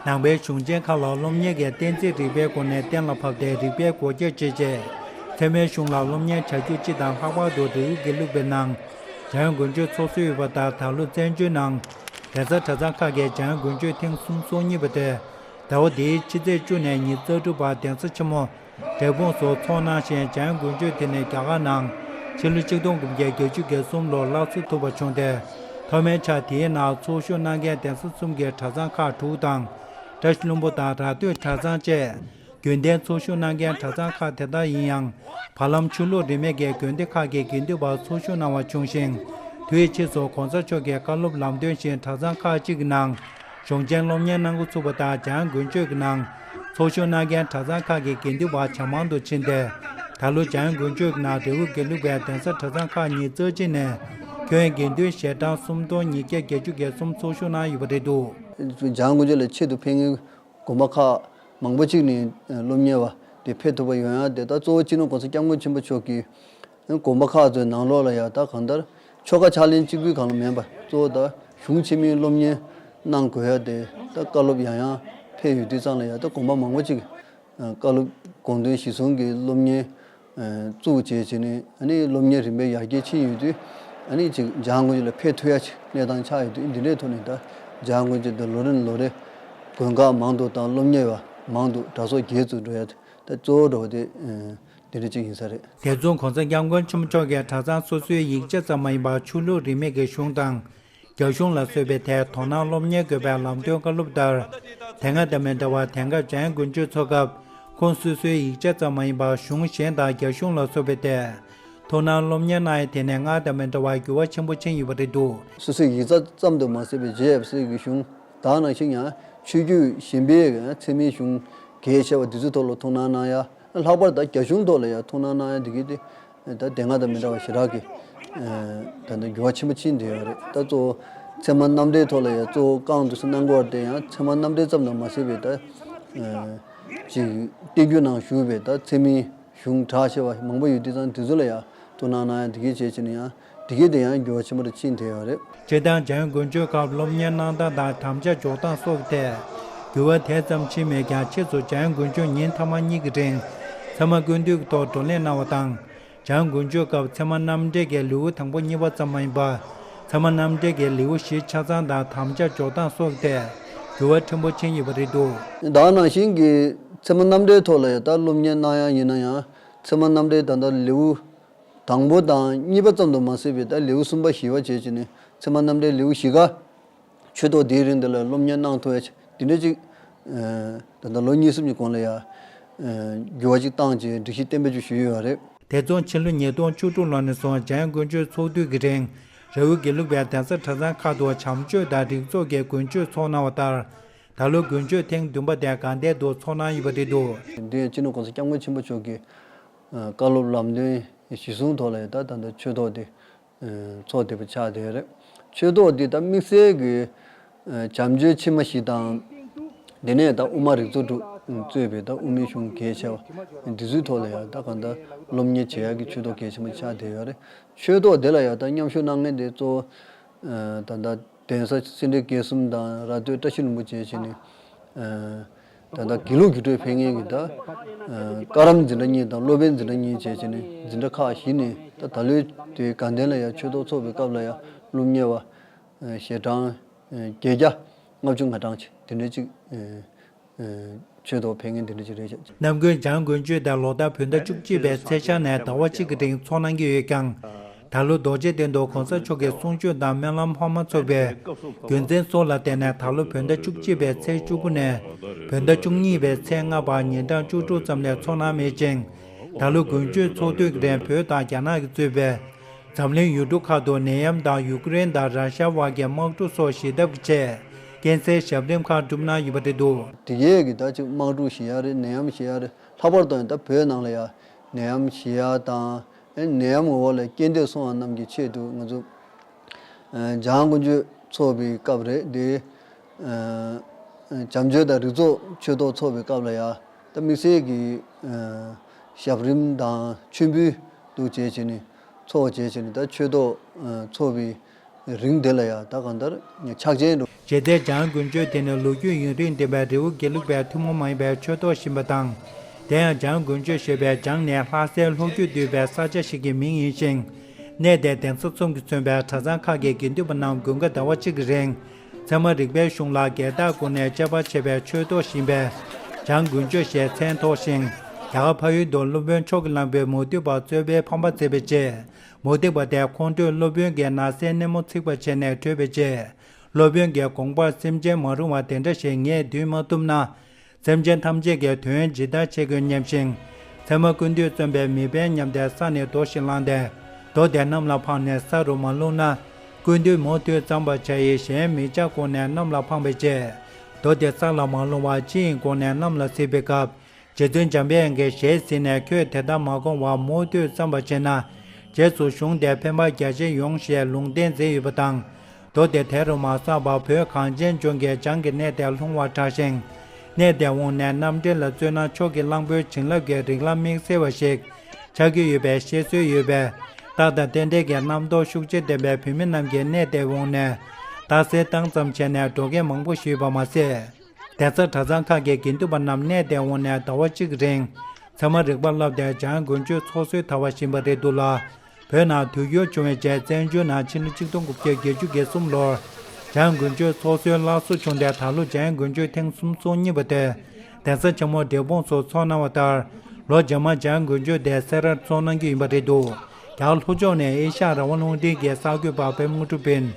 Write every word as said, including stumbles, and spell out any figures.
ནང་པའི་གཞུང་ཆེན་ཁག་ལ་སློབ་གཉེར་གྱི་གཏན་ཚིགས་རིགས་པའི་སྒོ་ནས་གཏན་ལ་ཕབ་སྟེ་རིགས་པའི་སྒོ་བརྒྱ་འབྱེད་ཆེད། ཚད་མའི་གཞུང་ལ་སློབ་གཉེར་བྱ་རྒྱུ་སྤྱི་དང་། ལྷག་པར་དུ་རི་བོ་དགེ་ལུགས་པའི་ནང་འཇམ་དབྱངས་དཀོན་མཆོག་ཚོགས་སྲོལ་ཡོད་པ་ལྟར། ད་ལོ་བཙན་བྱོལ་ནང་གདན་ས་གྲྭ་ཚང་ཁག་གིས་འཇམ་དབྱངས་དཀོན་མཆོག་ཐེངས་གསུམ་ཚོགས་གཉིས་པ་དེ། ཟླ་བ་འདིའི་ཕྱི་ཚེས་བཅུ་ནས་ཉི་ཤུ་རྩ་དྲུག་བར་གདན་ས་ཆེན་མོ་འབྲས་སྤུངས་སུ་འཚོགས་གནང་ཞིང་། འཇམ་དབྱངས་དཀོན་མཆོག་དེ་ནི་རྒྱ་གར་ནང་ཕྱི་ལོ་ཆིག་སྟོང་དགུ་བརྒྱ་བརྒྱད་ཅུ་གྱ་གསུམ་ལོར་སླར་གསོ་ཐུབ་པ་བྱུང་སྟེ། ཐོག་མའི་ཆར་དེའི་ནང་ཚོགས་ཞུགས་གནང་མཁན་གདན་ས་གསུམ་གྱི་གྲྭ་ཚང་ཁག་དྲུག་དང་། བཀྲ་ཤིས་ལྷུན་པོ་དང་ར་སྟོད་གྲྭ་ཚང་བཅས། རྒྱུན་གཏན་ཚོགས་ཞུགས་གནང་མཁན་གྲྭ་ཚང་ཁག་དེ་དག་ཡིན་ཡང་། བར་ལམ་ཆོས་ལུགས་རིས་མེད་ཀྱི་དགོན་སྡེ་ཁག་གི་དགེ་འདུན་པ་ཚོགས་ཞུགས་གནང་བ་བྱུང་ཞིང་། དུས་ཕྱིས་སུ་གོང་ས་མཆོག་གི་བཀའ་སློབ་ལམ་སྟོན་བཞིན་གྲྭ་ཚང་ཁག་ཅིག་གི་ནང་གཞུང་ཆེན་སློབ་གཉེར་གནང་འགོ་ཚུགས་པ་དང་། འཇམ་དབྱངས་དཀོན་མཆོག་གི་ནང་ཚོགས་ཞུགས་གནང་མཁན་གྲྭ་ཚང་ཁག་གི་དགེ་འདུན་པ་ཇེ་མང་དུ་ཕྱིན་ཏེ། ད་ལོ་འཇམ་དབྱངས་དཀོན་མཆོག་གི་ནང་རི་བོ་དགེ་ལུགས་པའི་གདན་ས་གྲྭ་ཚང་ཁག་ཉིས་རྩ་གཅིག་ནས་ཁྱོན་དགེ་འདུན་ཞལ་གྲངས་སུམ་སྟོང་ཉིས་བརྒྱ་བརྒྱད་ཅུ་གྱ་གསུམ་ཚོགས་ཞུགས་གནང་ཡོད་པ་རེད་འདུག། འཇམ་དབྱངས་དཀོན་མཆོག་ལ་ཆེད་དུ་ཕེབས་མཁན་དགོན་པ་ཁག་མང་པོ་ཅིག་ནས་སློབ་གཉེར་བ་དེ་ཕེབས་ཐུབ་པ་ཡོང་ཡ་དེ། ད་གཙོ་བོ་སྤྱི་ནོར་༸གོང་ས་༸སྐྱབས་མགོན་ཆེན་པོ་མཆོག་གིས་དགོན་པ་ཁག་ཚོའི་ནང་ལོགས་ལ་ཡ་ད་གང་ལྟར་ཆོ་ག་ཕྱག་ལེན་གཅིག་པུའི་སྒང་ལ་མིན་པ། གཙོ་བོ་ད་གཞུང་ཆེན་མོའི་སློབ་གཉེར་གནང་དགོས་ཡ་དེ། ད་བཀའ་སློབ་ཡང་ཡང་ཕེབས་ཡོད་དུས་ཙང་ལ་ཡ། ད་དགོན་པ་མང་པོ་ཅིག་བཀའ་སློབ་དགོངས་དོན་གཞིར་བཟུང་གི་སློབ་གཉེར་བཙུགས་བྱས་བྱས་ནས། ཨ་ནི་སློབ་གཉེར་རིམ་པས་ཡར་རྒྱས་ཕྱིན་ཡོད་དུས། ཨ་ནི་ཅིག་འཇམ་དབྱངས་དཀོན་མཆོག་ལ་ཕེབས་ཐུབ་ཡ་ཅིག་གནས་སྟངས་ཆགས་ཡོད་དུས། འདི་འདྲའི་ཐོག་ནས་ད་འཇམ་དབྱངས་དཀོན་མཆོག་ད་ལོ་རེ་ནས་ལོ་རེ་དགོན་ཁག་མང་དུ་དང་སློབ་གཉེར་བ་མང་དུ་གྲྭ་ཚོགས་རྒྱས་ཚུལ་འགྲོ་ཡ་དེ། ད་གཙོ་བོ་འགྲོ་བ་དེ་འདི་འདྲ་ཅིག་ཡིན་ས་རེད། དེ་མཚུངས་གོང་ས་༸སྐྱབས་མགོན་ཆེན་པོ་མཆོག་གིས་གྲྭ་ཚང་སོ་སོའི་ཡིག་ཆ་ཙམ་མ་ཡིན་པར་ཆོས་ལུགས་རིས་མེད་ཀྱི་གཞུང་དང་། རྒྱ་གཞུང་ལ་སོགས་པའི་ཐད་དོ་སྣང་སློབ་གཉེར་དགོས་པའི་ལམ་སྟོན་བཀའ་སློབ་ལྟར། དེ་སྔ་དང་མི་འདྲ་བར་དེང་སྐབས་འཇམ་དབྱངས་དཀོན་མཆོག་ཚོགས་སྐབས་ཁོང་སོ་སོའི་ཡིག་ཆ་ཙམ་མ་ཡིན་པར་གཞུང་གཞན་དང་རྒྱ་གཞུང་ལ་སོགས་པའི་ཐད་དོ་སྣང་སློབ་གཉེར་གནང་ཡ་དེ་ནི་སྔར་དང་མི་འདྲ་བར་འགྱུར་བ་ཆེན་པོ་ཕྱིན་ཡོད་པ་རེད་འདུག། སོ་སོའི་ཡིག་ཚང་ཙམ་དུ་མ་ཟད་པའི་རྗེ་ཡབ་སྲས་ཀྱི་གཞུང་དག་ནང་བཞིན་ཡང་ཆོས་བརྒྱུད་གཞན་པའི་ཚད་མའི་གཞུང་གལ་ཆེ་བ་འདི་ཚོའི་ཐོག་ལ་ཐུགས་སྣང་གནང་ཡ། ལྷག་པར་དུ་རྒྱ་གཞུང་ཐོག་ལ་ཡང་ཐུགས་སྣང་གནང་ཡ་འདི་གི་དེ། ད་དེ་སྔ་དང་མི་འདྲ་བ་ཞེ་དྲག་གི་ད་ལྟ་འགྱུར་བ་ཆེན་པོ་ཕྱིན་བསྡད་ཡོད་རེད། ད་གཙོ་བོ་ཚད་མ་རྣམ་འགྲེལ་ཐོག་ལ་ཡང་གཙོ་བོ་རྐང་དུ་སུ་གནང་དགོས་པ་དེ་ཡང་ཚད་མ་རྣམ་འགྲེལ་ཙམ་དུ་མ་ཟད་པའི་ད་ཅིག་བསྟན་འགྱུར་ནང་བཞུགས་པའི་ད་ཚད་མའི་གཞུང་གྲགས་ཆེ་བ་མང་པོ་ཡོད་དུས་ཙང་དེ་ཚོ་ལ་ཡང་ཐུགས་སྣང་གནང་ཡ་འདི་གི་བྱས་བྱས་ནས་ཡང་འདི་གའི་དེ་ཡང་འགྱུར་བ་ཆེན་པོ་རེ་ཕྱིན་བསྡད་ཡོད་རེད། སྤྱིར་བཏང་འཇམ་དབྱངས་དཀོན་མཆོག་སྐབས་སློབ་གཉེར་གནང་སྟངས་དང་དམ་བཅའ་འཇོག་སྟངས་སོགས་ཀྱི་ཐད་འགྱུར་བ་དེ་ཙམ་ཕྱིན་མེད་ཀྱང་། ཕྱིས་སུ་འཇམ་དབྱངས་དཀོན་མཆོག་ཉིན་ཐ་མ་གཉིས་ཀྱི་རིང་ཚད་མ་ཀུན་བཏུས་ཀྱི་ཐོག་བགྲོ་གླེང་གནང་བ་དང་། འཇམ་དབྱངས་དཀོན་མཆོག་སྐབས་ཚད་མ་རྣམ་འགྲེལ་གྱི་ལེའུ་དང་པོ་གཉིས་པ་ཙམ་མ་ཡིན་པར། ཚད་མ་རྣམ་འགྲེལ་གྱི་ལེའུ་བཞི་ཆ་ཚང་དང་དམ་བཅའ་འཇོག་སྟངས་སོགས་ཀྱི་ཐད་འགྱུར་བ་ཕྲན་བུ་ཕྱིན་ཡོད་པ་རེད་འདུག། ད་ནང་བཞིན་གྱི་ཚད་མ་རྣམ་འགྲེལ་ཐོག་ལ་ཡང་ད་སློབ་གཉེར་གནང་ཡ་ཡིན་ན་ཡང་། ཚད་མ་རྣམ་འགྲེལ་ད་ལྟ་ལེའུ་དང་པོ་དང་གཉིས་པ་ཙམ་དུ་མ་ཟད་པའི་ད་ལེའུ་གསུམ་པ་བཞི་པ་བཅས་བྱས་ནས་ཚད་མ་རྣམ་འགྲེལ་ལེའུ་བཞི་ཀ་ཆོས་ཐོག་དེའི་རིང་དེ་ལ་སློབ་གཉེར་གནང་ཐུབ་ཡ་དེ་འདྲ་ཅིག་ད་ལྟ་ལོ་གཉིས་གསུམ་གྱི་གོང་ལ་ཡ་འགྱུར་བ་ཅིག་བཏང་བྱས་སྒྲིག་གཞི་གཏན་འབེབས་ཅིག་ཞུས་ཡོད་རེད། དེ་མཚུངས་ཕྱི་ལོ་ཉིས་སྟོང་བཅུ་དྲུག་ལོ་ནས་བཟུང་འཇམ་དབྱངས་དཀོན་མཆོག་ཚོགས་དུས་ཀྱི་རིང་རི་བོ་དགེ་ལུགས་པའི་གདན་ས་གྲྭ་ཚང་ཁག་ཏུ་བྱམས་ཆོས་དང་རིགས་ཚོགས་ཀྱི་དགུན་ཆོས་ཚོགས་གནང་བ་ལྟར། ད་ལོ་དགུན་ཆོས་ཐེངས་བདུན་པ་དེ་དགའ་ལྡན་དུ་ཚོགས་གནང་ཡོད་པ་རེད་འདུག། འདི་སྤྱི་ནོར་༸གོང་ས་༸སྐྱབས་མགོན་ཆེན་པོ་མཆོག་གིས་བཀའ་སློབ་ལམ་སྟོན་གཞི་བཟུང་ཐོག་ལ་ད་ད་ལྟ་ཆོས་ཐོག་དེ་ཚོགས་བསྡད་པ་ཆགས་བསྡད་ཡོད་རེད། ཆོས་ཐོག་འདི་ད་དམིགས་བསལ་གྱི་བྱམས་ཆོས་ཆེན་མོ་བཞི་དང་། དེ་ནས་ད་དབུ་མ་རིགས་ཚོགས་དྲུག་གཙོས་པའི་ད་དབུ་མའི་གཞུང་གལ་ཆེ་བ་འདི་ཚོའི་ཐོག་ལ་ཡང་ད་གང་ལྟར་སློབ་གཉེར་བྱེད་ཡག་གི་ཆོས་ཐོག་གལ་ཆེན་པོ་ཆགས་བསྡད་ཡོད་རེད། ཆོས་ཐོག་འདི་ལ་ཡང་ད་མཉམ་ཞུགས་གནང་མཁན་དེ་གཙོ་བོ་ད་ལྟ་གདན་ས་སེ་འབྲས་དགེ་གསུམ་དང་ར་སྟོད་བཀྲ་ཤིས་ལྷུན་པོ་བཅས་བྱས་ནས། ད་ལྟ་དགེ་ལུགས་རྒྱུགས་སྤྲོད་ཕེབས་མཁན་གྱི་ད་བཀའ་རམས་འཛིན་གྲྭ་གཉིས་དང་སློབ་དཔོན་འཛིན་གྲྭ་གཉིས་བཅས་བྱས་ནས་འཛིན་གྲྭ་ཁག་བཞི་ནས། ད་ད་ལོའི་དེའི་དགའ་ལྡན་ལ་ཡང་ཆོས་ཐོག་ཚོགས་པའི་སྐབས་ལ་ཡང་སློབ་གཉེར་བ་ཞལ་གྲངས་བརྒྱད་བརྒྱ་ལྔ་བཅུ་ང་གྲངས་ཅིག་དེ་འདྲ་ཅིག་ཆོས་ཐོག་ཕེབས་མཁན་དེ་འདྲ་ཅིག་རེད་ཤག། ནམ་རྒྱུན་འཇམ་དབྱངས་དཀོན་མཆོག་དེ་ལོ་ལྟར་བོད་ཟླ་བཅུ་གཅིག་པའི་ཚེས་ཤར་ནས་ཟླ་བ་གཅིག་གི་རིང་ཚོགས་གནང་གི་ཡོད་ཀྱང་། ད་ལོ་རྡོ་རྗེ་གདན་དུ་གོང་ས་མཆོག་གི་གསུང་ཆོས་དང་སྨོན་ལམ་འཕར་མ་ཚོགས་པའི་རྒྱུ་མཚན་སོགས་ལ་བརྟེན་ནས། ད་ལོ་བོད་ཟླ་བཅུ་གཅིག་པའི་ཚེས་བཅུ་དགུ་ནས་བོད་ཟླ་བཅུ་གཉིས་པའི་ཚེས་ལྔ་བར་ཉིན་གྲངས་བཅུ་དྲུག་ཙམ་ལས་ཚོགས་གནང་མེད་ཅིང་། ད་ལོ་དགུན་ཆོས་ཚོགས་དུས་ཀྱི་རིང་བོད་དང་རྒྱ་ནག་གིས་གཙོས་པའི་འཛམ་གླིང་ཡུལ་གྲུ་ཁག་ཏུ་ནད་ཡམས་དང་ཡུཀ་རེན་དང་ར་ཤ་བར་གྱི་དམག་འཁྲུག་སོགས་ཞི་ཐབས་ཀྱི་ཆེད་རྐྱེན་སེལ་ཞབས་རིམ་ཁག་བསྒྲུབས་གནང་ཡོད་པ་རེད་འདུག། དེ་གས་ཀྱི་ད་ཅིག་དམག་འཁྲུག་ཞི་ཡག་རེད། ནད་ཡམས་ཞི་ཡག་རེད། ལྷག་པར་དུ་ཡང་ད་བོད་ནང་ལ་ཡང་ནད་ཡམས་ཞི་ཡག་དང་། ཨེ་ནད་ཡམས་འོག་ལ་རྐྱེན་འདས་སོང་བ་རྣམས་ཀྱི་ཆེད་དུ་ང་ཚོ་ཨེ་འཇམ་དབྱངས་དཀོན་མཆོག་ཚོགས་པའི་སྐབས་རེད་དེ། ཨེ་བྱམས་ཆོས་དང་རིགས་ཚོགས་ཆོས་ཐོག་ཚོགས་པའི་སྐབས་ལ་ཡང་ད་དམིགས་བསལ་གྱི་ཨེ་ཞབས་རིམ་དང་མཆོད་འབུལ་འདུག་བྱས་བྱས་ནས་ཚོགས་བྱས་བྱས་ནས། ད་ཆོས་ཐོག་ཨེ་ཚོགས་པའི་རིང་དེ་ལ་ཡང་ད་གང་ལྟར་ཕྱག་ཆེན་འགྲོ། གཞི་རྩའི་འཇང་དགུན་ཆོས་དེ་ནི་ལོ་རྒྱུས་ཡུན་རིང་ལྡན་པའི་རི་བོ་དགེ་ལུགས་པའི་ཐུན་མོང་མ་ཡིན་པའི་ཆོས་ཐོག་ཞིག་ཡིན་པ་དང་། དེ་ཡང་འཇང་དགུན་ཆོས་ཞེས་པའི་འཇང་ནི་ལྷ་སའི་ལྷོ་རྒྱུད་འདུས་པའི་ས་ཆ་ཞིག་གི་མིང་ཡིན་ཞིང་། གནས་དེའི་གདན་ས་གསུམ་གྱིས་མཚོན་པའི་གྲྭ་ཚང་ཁག་གི་དགེ་འདུན་པ་རྣམས་དགུན་ཁ་ཟླ་བ་གཅིག་གི་རིང་། ཚད་མ་རིག་པའི་གཞུང་ལ་བརྒལ་བརྟག་སྒོ་ནས་དཔྱད་པ་བྱེད་པའི་ཆོས་ཐོག་ཞིག་ཡིན་པས། འཇང་དགུན་ཆོས་ཞེས་མཚན་ཐོགས་ཤིང་། རྒྱ་གར་ཕ་ཡུལ་དུ་སློབ་དཔོན་མཆོག་གི་གླང་པོས་མུ་སྟེགས་པ་གཙོས་པའི་ཕམ་པ་མཛད་པའི་རྗེས། མུ་སྟེགས་པ་དེས་ཁོང་ཁྲོས་སློབ་དཔོན་གྱི་ན་བཟའི་སྣེ་མོ་ཚིག་པར་བྱས་ནས་བྲོས་པའི་རྗེས། སློབ་དཔོན་གྱི་དགོངས་པར་སེམས་ཅན་མ་རུངས་པ་དེ་འདྲ་ཞིག་ངས་འདུལ་མ་ཐུབ་ན། སེམས་ཅན་ཐམས་ཅད་ཀྱི་དོན་ཇི་ལྟར་བྱེད་དགོས་སྙམ་ཞིང་། ཚད་མ་ཀུན་བཏུས་རྩོམ་པའི་མི་དཔོན་སྙམ་སྟེ་ས་ནས་རྡོ་ཞིག་བླངས་ཏེ། རྡོ་དེ་གནམ་ལ་འཕངས་ནས་ས་རུ་མ་ལྷུང་ན། ཀུན་བཏུས་མུ་མཐུད་བརྩམ་པར་བྱ་ཡི་གཞན་མི་བྱ་དགོངས་ནས་གནམ་ལ་འཕངས་པའི་རྗེས། རྡོ་དེ་ས་ལ་མ་ལྷུང་བར་ཅི་ཡིན་དགོངས་ནས་གནམ་ལ་གཟིགས་པའི་སྐབས། རྗེ་བཙུན་འཇམ་དཔལ་དབྱངས་ཀྱི་ཞལ་གཟིགས་ནས་ཁྱོད་དེ་ལྟར་མ་དགོངས་པར་མུ་མཐུད་བརྩམ་པར་བྱས་ན། རྗེས་སུ་གཞུང་དེར་ཕན་པ་རྒྱ་ཆེར་ཡོང་ཞེས་ལུང་བསྟན་མཛད་ཡོད་པ་དང་། རྡོ་དེ་དེ་རུ་མ་ཟགས་པར་བོད་གངས་ཅན་ལྗོངས་ཀྱི་འཇང་གི་གནས་དེར་ལྷུང་བར་གྲགས་ཤིང་། གནས་དེའི་དབང་ནས་རྣམ་འགྲེལ་ལ་བརྩོན་ན་མཆོག་གི་གླང་པོའི་བྱིན་རླབས་ཀྱི་རིགས་ལམ་དམིགས་བསལ་བ་ཞིག་ཆགས་ཀྱི་ཡོད་པའི་བཤད་སྲོལ་ཡོད་པས། རྟགས་དང་རྟེན་འབྲེལ་གྱི་རྣམ་རྟོག་ཤུགས་ཆེར་ལྡན་པའི་བུད་མེད་རྣམས་ཀྱིས་གནས་དེའི་དབང་ནས་རྟགས་གསལ་བཏང་ཙམ་བྱས་ནས་འགྲོ་མཁན་མང་པོ་ཞིག་ཡོད་པ་མ་ཟད། གདན་ས་གྲྭ་ཚང་ཁག་གི་དགེ་འདུན་པ་རྣམས་གནས་དེའི་དབང་ནས་ཟླ་བ་གཅིག་རིང་། ཚད་མ་རིག་པ་བསླབས་ཏེ་འཇང་དགུན་ཆོས་ཚོགས་སྲོལ་དར་བ་བཞིན་པ་རེད་འདུག་ལ། བོད་ནང་དུས་འགྱུར་བྱུང་བའི་རྗེས་བཙན་བྱོལ་ནང་ཕྱི་ལོ་ཆིག་སྟོང་དགུ་བརྒྱ་བརྒྱད་ཅུ་གྱ་གསུམ་ལོར། འཇང་དགུན་ཆོས་ཚོགས་སྲོལ་སླར་གསོ་བྱུང་སྟེ་ད་ལོ་འཇང་དགུན་ཆོས་ཐེངས་གསུམ་ཚོགས་སྙིང་པ་དེ། གདན་ས་ཆེན་མོ་འབྲས་སྤུངས་སུ་ཚོགས་གནང་བ་ལྟར། ལོ་རྗེས་མར་འཇང་དགུན་ཆོས་དེ་སེ་རར་ཚོགས་གནང་རྒྱུ་ཡིན་པ་རེད་འདུག་རྒྱ་གར་ལྷོ་ཕྱོགས་ནས་ཨེ་ཤ་ཡ་རང་དབང་རླུང་འཕྲིན་གྱི་གསར་འགོད་པ་པད་མ་དངོས་གྲུབ་ཡིན།